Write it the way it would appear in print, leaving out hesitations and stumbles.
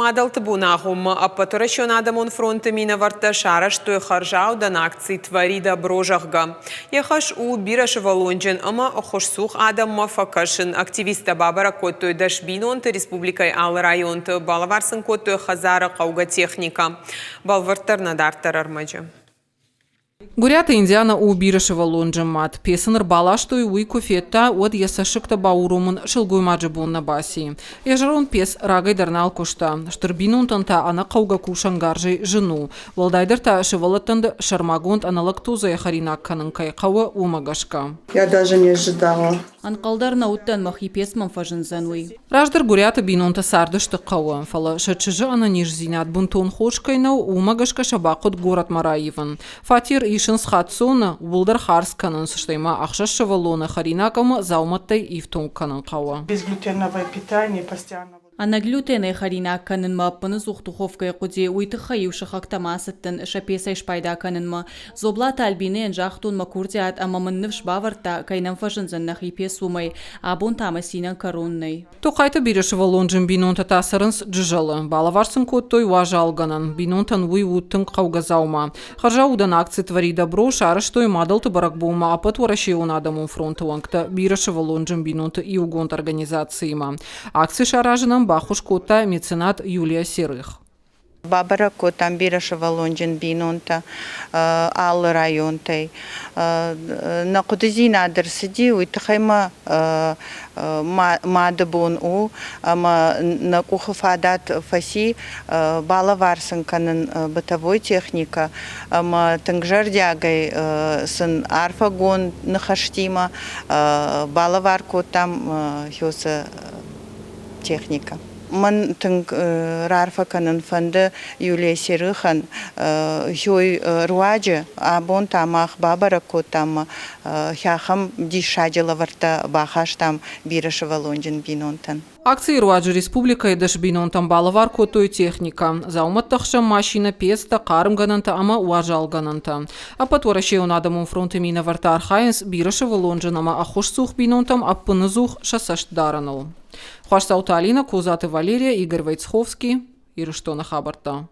Мадӕлты боны агъоммӕ Ӕппӕтуӕрӕсеон адӕмон фронты минӕвӕрттӕ сарӕзтой хӕрзаудӕн акци «Твори добро», зӕгъгӕ. Йӕ хӕс у бирӕсывӕллонджын ӕмӕ ӕххуысцух адӕммӕ фӕкӕсын. Активисттӕ бабӕрӕг кодтой 10 бинонты республикӕйы алы районты, балӕвар сын кодтой хӕдзары хъӕугӕ техникӕ. Бӕлвырддӕр нӕ дарддӕр ӕрмӕджы. Гуыриаты Индиана у бирӕсывӕллонджын мад. Пец ын ӕрбаластой, уый куы федта, уӕд йӕ цӕссыгтӕ бауромын сылгоймаджы бон нӕ баци. Йӕ зӕронд пец рагӕй дӕр нал куыста. Стыр бинонтӕн та ӕнӕхъӕугӕ кусӕнгарзӕй зын у. Уӕлдайдӕр та сывӕллӕттӕн сӕрмагонд ӕнӕлактозӕйӕ хӕринаг кӕнын кӕй хъӕуы, уымӕ гӕсгӕ. Я даже не ожидала. Ӕнхъӕл дӕр нӕ уыдтӕн, мӕхи пец мӕм фӕзындзӕн, уый. Раздӕр Гуыриаты бинонтӕ цардысты хъӕуы, фӕлӕ сӕ чызджы ӕнӕниздзинад бынтон хорз кӕй нӕу, уымӕ гӕсгӕ сӕ бахъуыд горӕтмӕ раивын. Фатер исынц хаццоны, ууыл дӕр хардз кӕнынц, стӕй ма ӕхсӕз сывӕллоны хӕринаг ӕмӕ дзаумӕттӕй ифтонг кӕнын хъӕуы. Безглютеновое питание постоянно. Ӕнӕглютенӕй хӕринаг кӕнынмӕ ӕппыныдзух духовкӕйы хъуыди, уый тыххӕй-иу сыхӕгтӕм ацыдтӕн сӕ пецӕй спайда кӕнынмӕ. Дзоблаты Альбинӕйӕн загътон мӕ курдиат ӕмӕ мын ныфс бавӕрдта, кӕй нӕм фӕзындзӕн нӕхи пец, уымӕй. Абон та мӕ цинӕн кӕрон нӕй. Тохъайты бирӕсывӕллонджын бинонтӕ та цӕрынц Джызӕлы. Балӕвар сын кодтой уазалгӕнӕн. Бинонтӕн уый у тынг хъӕугӕ дзаума. Хӕрзаудӕн акци «Твори добро» сарӕзтой мадӕлты бӕрӕгбонмӕ Ӕппӕтуӕрӕсейон адӕмон фронты уӕнгтӕ бирӕсывӕллонджын бинонты иугонд организациимӕ. Акци саразынӕн баххуыс кодта меценат Юлия Серых. Бабӕрӕг кодтам бирӕсывӕллонджын бинонтӕ алы районтӕй. Нӕ хъуыдыдзинад ӕрцыди, уый тыххӕй ма мады бон у ӕмӕ нӕ къухы фадат фӕци балӕвар сын кӕнын бытовой техникӕ ӕмӕ тынг зӕрдиагӕй сын арфӕгонд ныхӕстимӕ балӕвар кодтам хёсы техникӕ. Мӕн тынг раарфӕ кӕнын фӕнды Юлия Серыхӕн хёй руаджы абон та мах бабӕрӕг кодтам хӕхӕм диссаджы лӕвӕрттӕ бахастам бирӕсывӕллонджын бинонтӕн. Акцийы руаджы республикӕйы 10 бинонтӕн балӕвар кодтой техникӕ, дзаумӕтты хсӕн машинӕ, пецтӕ, хъармгӕнӕнтӕ ӕмӕ уазалгӕнӕнтӕ. Ӕппӕтуӕрӕсейон адӕмон фронты минӕвӕрттӕ архайынц бирӕсывӕллонджын ӕмӕ ӕххуысцух бинонтӕм ӕппыныдзух сӕ цӕст дарыныл. Хуасдзауты Алинӕ, Козаты Валерия, Игорь Войцховский, Ирыстоны хабӕрттӕ.